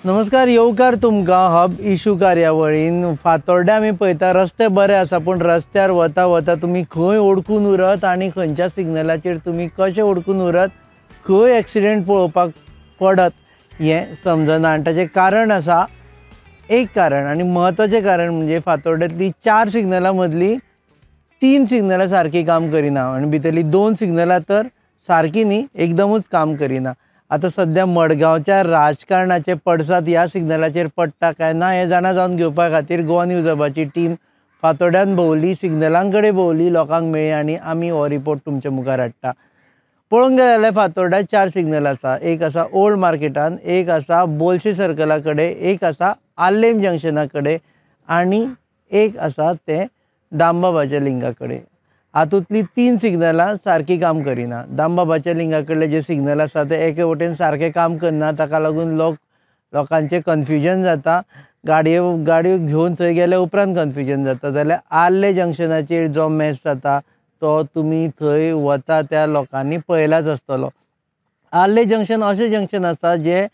नमस्कार, येवकार तुमकां हब इशू कार्यावळीन. फातोर्ड्या आमी पळयता रस्ते बरे आसा, पूण रस्त्यार वता वता तुमी खंय ओडकून उरत आनी खंयच्या सिग्नलाचेर तुमी कशें ओडकून उरत, खंय एक्सिडेंट पळोवपाक पडत हें समजना. आनी ताचें कारण आसा एक कारण आनी म्हत्वाचें कारण म्हणजे फातोर्ड्यांतलीं 4 सिग्नलां मदलीं 3 सिग्नलां सारकीं काम करिना आनी भितरलीं 2 सिग्नलां तर सारकीं न्ही, एकदमूच काम करिना. आतां सद्या मडगांवच्या राजकारणाचे पडसाद ह्या सिग्नलाचेर पडटा काय ना हें जाणा जावन घेवपा खातीर गोवा न्यूज हबाची टीम फातोड्यान भोंवली, सिग्नलां कडेन भोंवली, लोकांक मेळ्ळी आनी आमी हो रिपोर्ट तुमच्या मुखार हाडटा. पळोवंक गेले जाल्यार फातोड्यात 4 सिग्नल आसा. एक आसा ओल्ड मार्केटान, एक आसा बोलशे सर्कला कडेन, एक आसा आर्लेम जंक्शना कडेन आनी एक आसा तें दामबाबाच्या लिंगा कडेन. हातूंतलीं 3 सिग्नलां सारकीं काम करिना. दामबाबाच्या लिंगा कडले जे सिग्नल आसा ते एके वटेन सारकें काम करना, ताका लागून लोकांचें कन्फ्युजन जाता. गाडयो घेवन थंय गेल्या उपरांत कन्फ्युजन जाता. जाल्यार आर्ले जंक्शनाचेर जो मॅस जाता तो तुमी थंय वता त्या लोकांनी पळयलाच आसतलो. आर्ले जंक्शन अशें जंक्शन आसा जें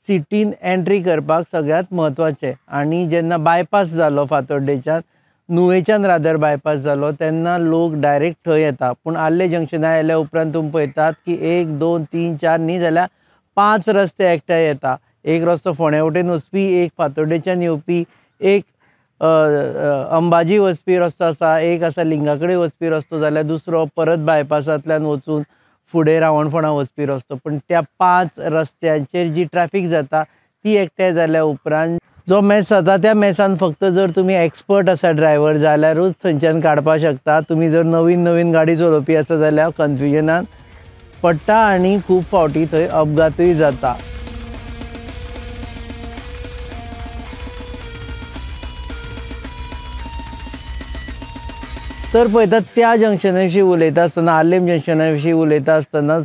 सिटीन एंट्री करपाक सगळ्यांत म्हत्वाचें. आनी जेन्ना बायपास जालो फातोड्डेच्यान, नुवेच्यान रादर बायपास जालो, तेन्ना लोक डायरेक्ट थंय येता. पूण आर्ले जंक्शना आयल्या उपरांत तुमी पळयतात की 1 2 3 4 न्ही जाल्यार 5 रस्ते एकठांय येता. एक रस्तो फोंड्या वटेन वचपी, एक फातोड्डेच्यान येवपी, एक अंबाजी वचपी रस्तो आसा, एक आसा लिंगा कडेन वचपी रस्तो, जाल्यार दुसरो परत बायपासांतल्यान वचून फुडें रावणफोंडा वचपी रस्तो. पूण त्या 5 रस्त्यांचेर जी ट्रॅफीक जाता ती एकठांय जाल्या उपरांत जो मॅस जाता त्या मॅसान फक्त जर तुमी एक्सपर्ट आसा ड्रायव्हर जाल्यारूच थंयच्यान काडपाक शकता. तुमी जर नवीन नवीन गाडी चलोवपी आसा जाल्यार कन्फ्युजनान पडटा आनी खूब फावटी थंय अपघातूय जाता. तर पळयता त्या जंक्शना विशीं उलयता आसतना, आर्लेम जंक्शना विशीं उलयता आसतना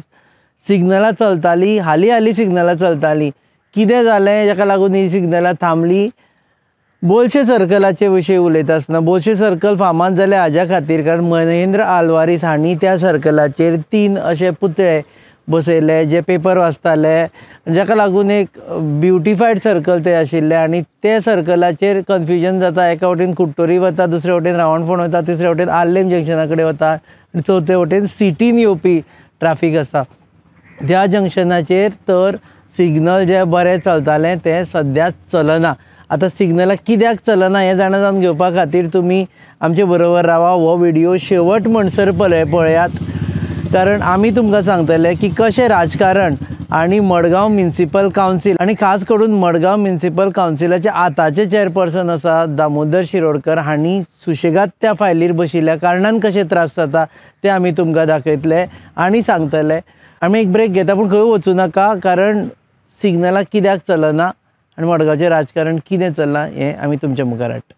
सिग्नलां चलतालीं, हालीं हालीं सिग्नलां चलतालीं. कितें जालें जाका लागून ही सिग्नलां थांबलीं? बोलशे सर्कलाचे विशीं उलयता आसतना बोलशे सर्कल फामाद जालें हाज्या खातीर कारण महेंद्र आल्वारीस हांणी त्या सर्कलाचेर 3 अशे पुतळे बसयले जे पेपर वाचताले, जाका लागून एक ब्युटिफायड सर्कल ते आशिल्लें. आनी ते सर्कलाचेर कन्फ्युजन जाता. एका वटेन कुडटोरी वता, दुसरे वटेन रावणफोंड वता, तिसरे वटेन आर्लेम जंक्शना कडेन वता आनी चवथे वटेन सिटीन येवपी ट्राफीक आसा. त्या जंक्शनाचेर तर सिग्नल जे बरें चलतालें तें सद्या चलना. आतां सिग्नलां कित्याक चलना हें जाणा जावन घेवपा खातीर तुमी आमचे बरोबर रावा. हो व्हिडियो शेवट म्हणसर पळयात, कारण आमी तुमकां सांगतले की कशें राजकारण आनी मडगांव म्युनिसिपल कावन्सील आनी खास करून मडगांव म्युनिसिपल कावन्सिलाचे आतांचे चेअरपर्सन आसा दामोदर शिरोडकर हांणी सुशेगाद त्या फायलीर बशिल्ल्या कारणान कशें त्रास जाता ते आमी तुमकां दाखयतले आनी सांगतले. आमी एक ब्रेक घेता, पूण खंय वचूं नाका, कारण सिग्नलां कित्याक चलना आनी मडगांवचें राजकारण कितें चल्लां हें आमी तुमच्या मुखार हाडटा.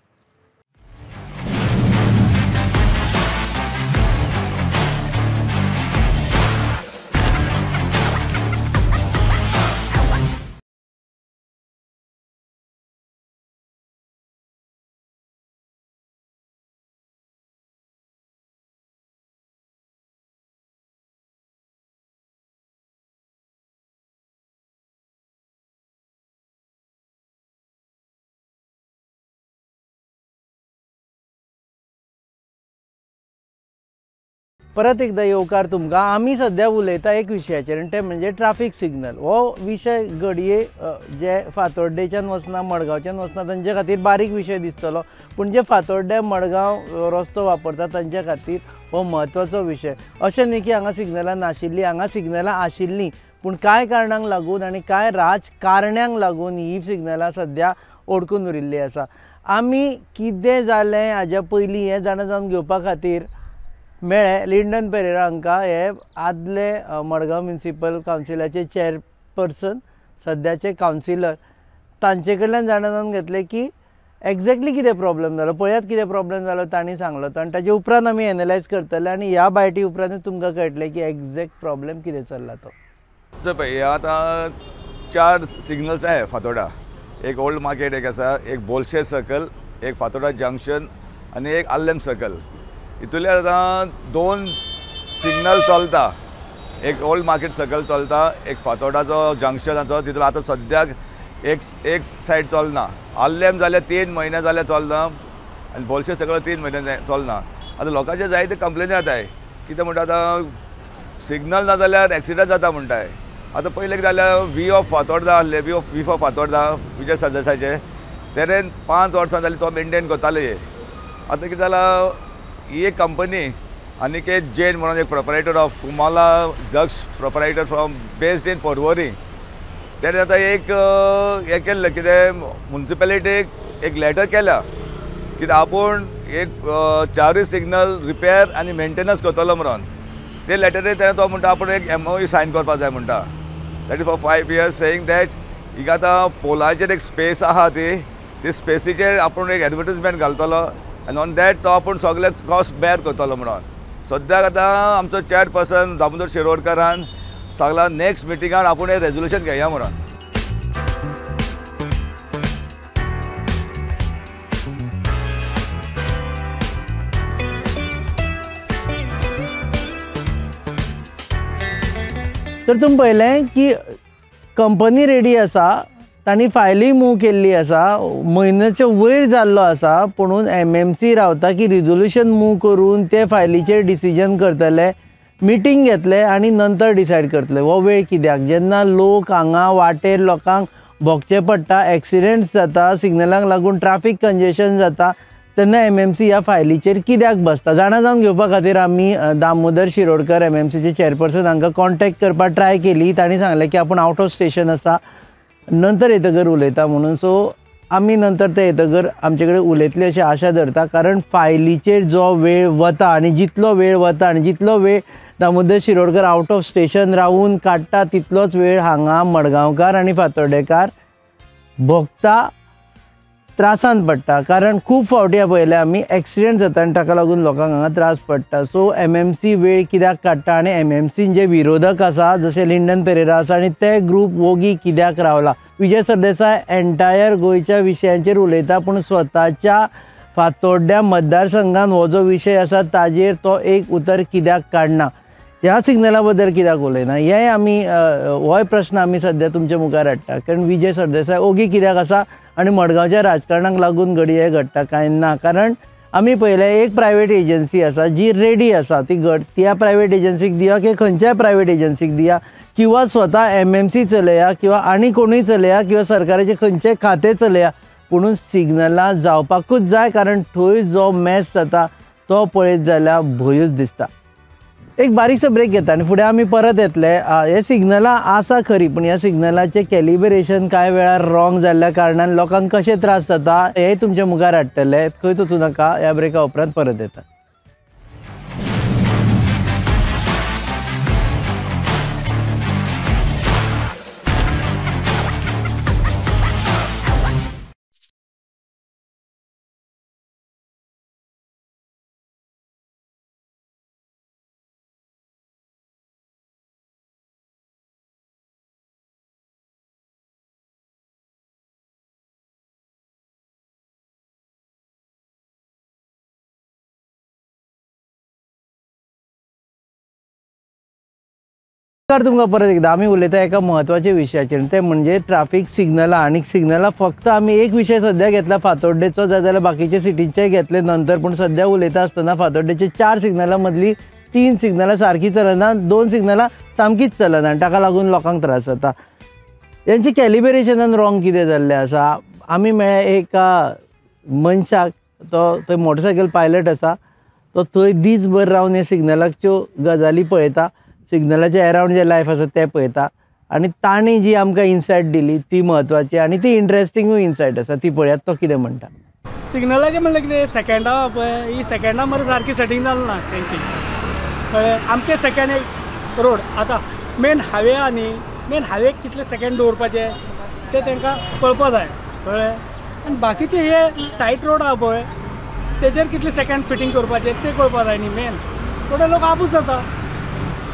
परत एकदा येवकार तुमकां. आमी सद्या उलयता एक विशयाचेर आनी तें म्हणजे ट्राफीक सिग्नल. हो विशय घडये जे फातोड्डेच्यान वचना, मडगांवच्यान वचना तांचे खातीर बारीक विशय दिसतलो, पूण जे फातोड्डे मडगांव रस्तो वापरता तांचे खातीर हो म्हत्वाचो विशय. अशें न्ही की हांगा सिग्नलां नाशिल्लीं, हांगा सिग्नलां आशिल्लीं, पूण कांय कारणांक लागून आनी कांय राजकारण्यांक लागून ही सिग्नलां सद्या ओडकून उरिल्लीं आसा. आमी कितें जालें हाज्या पयलीं हें जाणा जावन घेवपा खातीर मेळ्ळे लिंडन पेरेरा हांकां. हे आदले मडगांव म्युनिसिपल कावन्सिलाचे चेअरपर्सन, सद्याचे कावन्सिलर, तांचे कडल्यान जाणा जावन घेतलें की एग्जॅक्टली कितें प्रॉब्लम जालो. पळयात कितें प्रॉब्लम जालो तांणी सांगलो तो, आनी ताजे उपरांत आमी एनलायज करतले आनी ह्या बायटी उपरांतूच तुमकां कळटलें की एग्जॅक्ट प्रॉब्लम कितें चल्ला तो. पळय आतां 4 सिग्नल्स आहे फातोडा. एक ओल्ड मार्केट एक आसा, एक बोलशे सर्कल, एक फातोडा जंक्शन आनी एक आर्लेम सर्कल. हितूंतले आतां 2 सिग्नल चलता, एक ओल्ड मार्केट सर्कल चलता, एक फातोडाचो जंक्शनाचो, तितून आतां सद्याक एक एक सायड चलना. आल्लेम जाल्यार 3 म्हयने जाल्यार चलना आनी बोलशे सगळं 3 म्हयने चलना. आतां लोकांचे जायते कंप्लेनी जाताय कितें म्हणटा आतां सिग्नल ना जाल्यार एक्सिडंट जाता म्हणटाय. आतां पयलें कितें जाल्यार वी ऑफ फातोर्डा आहले, वी फॉर फातोर्डा विजय सरदेसायचे तेरेन 5 वर्सां जालीं तो मेनटेन करताले. आतां कितें जालां ही एक कंपनी अनिकेत जैन म्हणून एक proprietor of Kumala Daksh proprietor from based in Porvorim तेणें आतां एक हें केल्लें कितें मुन्सिपेलिटीक एक लेटर केल्या कितें आपूण एक 4 सिग्नल रिपेर आनी मेंटेनन्स करतलो म्हणून. ते लेटरीर तेणें तो म्हणटा आपूण एक MOU sign करपाक जाय म्हणटा. That is for 5 years saying that हिका आतां पोलाचेर एक स्पेस आहा ती ती स्पेसीचेर आपूण एक एडवर्टीजमेंट घालतलो आनी ऑन that तो आपूण सगळे कॉस्ट बेर करतलो म्हणून. सद्याक आतां आमचो चेअरपर्सन दामोदर शिरोडकारान सांगला नेक्स्ट मिटिंगान आपूण हें रेजोल्युशन घेया म्हणून. तर तुमी पळयलें की कंपनी रेडी आसा, तांणी फायली मूव केल्ली आसा, म्हयन्याचे वयर जाल्लो आसा, पुणून MMC रावता की रिजोल्युशन मूव करून ते फायलीचेर डिसिजन करतले, मिटींग घेतले आनी नंतर डिसायड करतले. हो वेळ कित्याक जेन्ना लोक हांगा वाटेर लोकांक भोगचें पडटा, एक्सिडेंट्स जाता, सिग्नलांक लागून ट्राफीक कंजेशन जाता, तेन्ना MMC ह्या फायलीचेर कित्याक बसता जाणा जावन घेवपा खातीर आमी दामोदर शिरोडकर MMCचे चेअरपर्सन हांकां कॉन्टेक्ट करपाक ट्राय केली. तांणी सांगलें की आपूण आवट ऑफ स्टेशन आसा, नंतर येतकर उलयता म्हणून. सो आमी नंतर ते येतकर आमचे कडेन उलयतले अशी आशा धरता, कारण फायलीचेर जो वेळ वता आनी जितलो वेळ वता आनी जितलो वेळ Damodar Shirodkar out of station रावून काडटा तितलोच वेळ हांगा मडगांवकार आनी फातोर्डेकार भोगता, त्रासान पडटा. कारण खूब फावटी पळयले आमी एक्सिडेंट जाता आनी ताका लागून लोकांक हांगा त्रास पडटा. सो MMC वेळ कित्याक काडटा आनी MMCन जे विरोधक आसा जशे लिंडन पेरेरा आसा आनी ते ग्रूप वोगी कित्याक रावला. विजय सरदेसाय एंटायर गोंयच्या विशयांचेर उलयता, पूण स्वताच्या फातोड्ड्या मतदारसंघान हो जो विशय आसा ताजेर तो एक उतर कित्याक काडना, ह्या सिग्नला बद्दल कित्याक उलयना, हें आमी होय प्रश्न आमी सद्या तुमच्या मुखार हाडटा. कारण विजय सरदेसाय ओगी कित्याक आसा आनी मडगांवच्या राजकारणाक लागून घडये हें घडटा कांय ना. कारण आमी पळयलें एक प्रायवेट एजन्सी आसा जी रेडी आसा, ती घड त्या प्रायवेट एजन्सीक दिया की खंयच्याय प्रायवेट एजन्सीक दिया किंवा स्वता MMC चलया किंवा आनी कोणूय चलया किंवा सरकाराचें खंयचें खातें चलया, पुणून सिग्नलां जावपाकूच जाय. कारण थंय जो मॅस जाता तो पळयत जाल्यार भंयूच दिसता. एक बारीकसो ब्रेक घेता आनी फुडें आमी परत येतले. हे सिग्नलां आसा खरी, पूण ह्या सिग्नलाचें कॅलिब्रेशन कांय वेळार रॉंग जाल्ल्या कारणान लोकांक कशें त्रास जाता हें तुमच्या मुखार हाडटले. खंयच वचूं नाका, ह्या ब्रेका उपरांत परत येता. तुमकां परत एकदां आमी उलयता एका म्हत्वाच्या विशयाचेर, तें म्हणजे ट्राफीक सिग्नलां. आनी सिग्नलां फक्त आमी एक विशय सद्या घेतला फातोड्डेचो, जाल्यार बाकीचे सिटींचे घेतले नंतर, पूण सद्या उलयता आसतना फातोड्डेचे 4 सिग्नलां मदलीं 3 सिग्नलां सारकीं चलना, 2 सिग्नलां सामकीच चलना आनी ताका लागून लोकांक त्रास जाता. हेंचे कॅलिब्रेशनान रॉंग कितें जाल्लें आसा, आमी मेळ्ळ्या एका मनशाक, तो थंय मोटरसायकल पायलट आसा, तो थंय दीसभर रावन हे सिग्नलाच्यो गजाली पळयता, सिग्नलाचे अरावंड जे लायफ आसा तें पळयता आनी तांणी जी आमकां इनसायट दिली ती म्हत्वाची आनी ती इंट्रस्टिंगूय इनसायट आसा, ती पळयात तो कितें म्हणटा. सिग्नलाचें म्हणल्यार कितें सेकेंडा पळय, ही सेकेंडा मरे सारकी सेटींग जालें ना तेंची, कळ्ळें. आमचे सेकेंड एक रोड आतां मेन हायवे आहा न्ही, मेन हायवेक कितले सेकेंड दवरपाचे ते तांकां कळपा जाय, कळ्ळें. आनी बाकीचे हे सायड रोड आहा पळय तेजेर कितले सेकेंड फिटींग करपाचे ते कळपा जाय न्ही. मेन थोडे लोक आबूज जाता,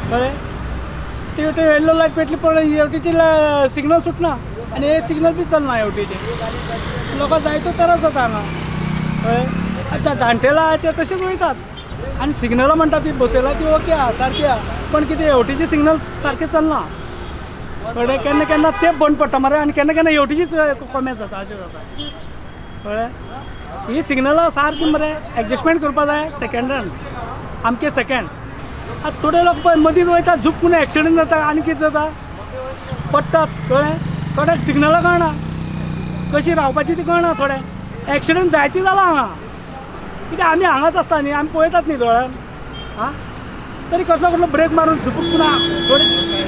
कळ्ळें. ते वटेन येल्लो लायट पेटली पळय हेवटेची सिग्नल सुटना आनी हे सिग्नल बी चलना हेवटेचे, लोकांक जायतो त्रास जाता हांगा, कळ्ळें. आतां जाणटेले आहा ते तशेंच वयतात आनी सिग्नलां म्हणटा ती बसयला ती ओके आहा सारकी आहा, पण कितें हेवटेची सिग्नल सारकें चलना, कळ्ळें केन्ना केन्ना ते बंद पडटा मरे आनी केन्ना केन्ना हेवटेचीच कोमेस जाता अशें जाता कळ्ळें. ही सिग्नलां सारकी मरे एडजस्टमेंट करपा जाय सेकेंडान आमचे सेकेंड. आतां थोडे लोक पळय मदींच वयता झुकून एक्सिडंट जाता आनी कितें जाता पडटात कळ्ळें. थोड्याक सिग्नलां कळना कशी रावपाची ती कळना थोडे एक्सिडंट जायते जाला हांगा कित्याक आमी हांगाच आसता न्ही आमी पळयतात न्ही दोळ्यान आं तरी कसलो कसलो ब्रेक मारून झुपूक ना थोडे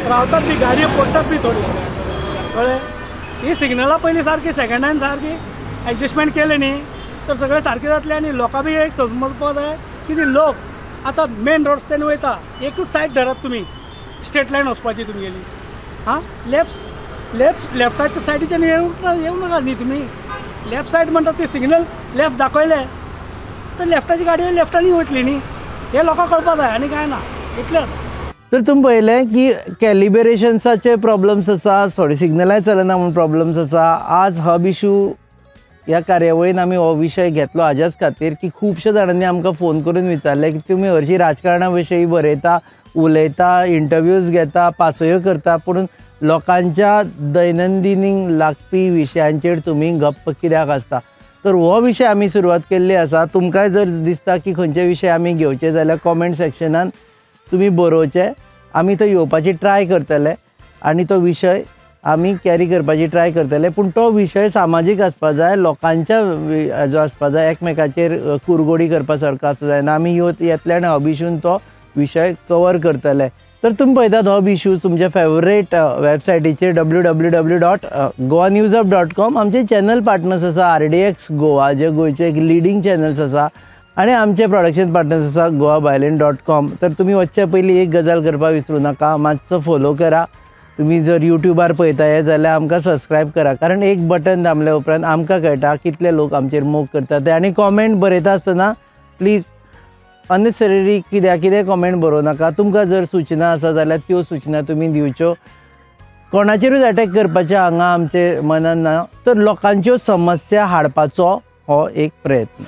रावतात बी गाडयो पडटात बी थोडी कळ्ळें. ही सिग्नलां पयलीं सारकी सेकेंडान सारकी एडजस्टमेंट केलें न्ही तर सगळें सारकें जातलें आनी लोकां बी एक समजपाक जाय की ती लोक आतां मेन रोड वयता एकूच सायड धरात तुमी स्ट्रेट लायन वचपाची तुमगेली आं लेफ्ट लेफ्ट लेफ्टाच्या सायडीच्यान येवं नाका न्ही तुमी लेफ्ट सायड म्हणटा ती सिग्नल लेफ्ट दाखयलें तर लेफ्टाची गाडी लेफ्टानी वयतली न्ही हें लोकांक कळपा जाय आनी कांय ना इतलें. तर तुमी पळयलें की कॅलिब्रेशन्साचे प्रॉब्लम्स आसा, थोडे सिग्नलांय चलना म्हूण प्रॉब्लम्स आसा. आज हब इशू ह्या कार्यावळीन आमी हो विशय घेतलो हाज्याच खातीर की खुबश्या जाणांनी आमकां फोन करून विचारलें की तुमी हरशीं राजकारणा विशयी बरयता, उलयता, इंटरव्यूज घेता, पासयो करता, पूण लोकांच्या दैनंदिनीक लागपी विशयांचेर तुमी गप्प कित्याक आसता. तर हो विशय आमी सुरवात केल्ली आसा. तुमकांय जर दिसता की खंयचे विशय आमी घेवचे जाल्यार कॉमेंट सेक्शनान तुमी बरोवचे, आमी थंय येवपाची ट्राय करतले आनी तो विशय आमी कॅरी करपाची ट्राय करतले. पूण तो विशय सामाजीक आसपा जाय, लोकांच्या जो आसपा जाय, एकमेकाचेर कुरगोडी करपा सारको आसूं जायना. आमी येतले आनी हब इशून तो विशय कवर करतले. तर तुमी पळयतात हब इशूज तुमच्या फेवरेट वेबसायटीचेर www.goanewshub.com. आमचे चॅनल पार्टनर्स आसा RDX Goa, जे गोंयचे एक लिडींग चॅनल्स आसा, आनी आमचे प्रोडक्शन पार्टनर्स आसा goabyline.com. तर तुमी वचचे पयलीं एक गजाल करपाक विसरूं नाका, मातसो फोलो करा. तुमी जर यूट्यूबार पळयता जाल्यार आमकां सबस्क्रायब करा, कारण एक बटन दामल्या उपरांत आमकां कळटा कितले लोक आमचेर मोग करता ते. आनी कॉमेंट बरयता आसतना प्लीज अननेसेसरी कित्याक कितें कॉमेंट बरोवं नाका. तुमकां जर सुचना आसा जाल्यार त्यो सुचना तुमी दिवच्यो, कोणाचेरूच अटॅक करपाचें हांगा आमचे मनान ना. तर लोकांच्यो समस्या हाडपाचो हो एक प्रयत्न.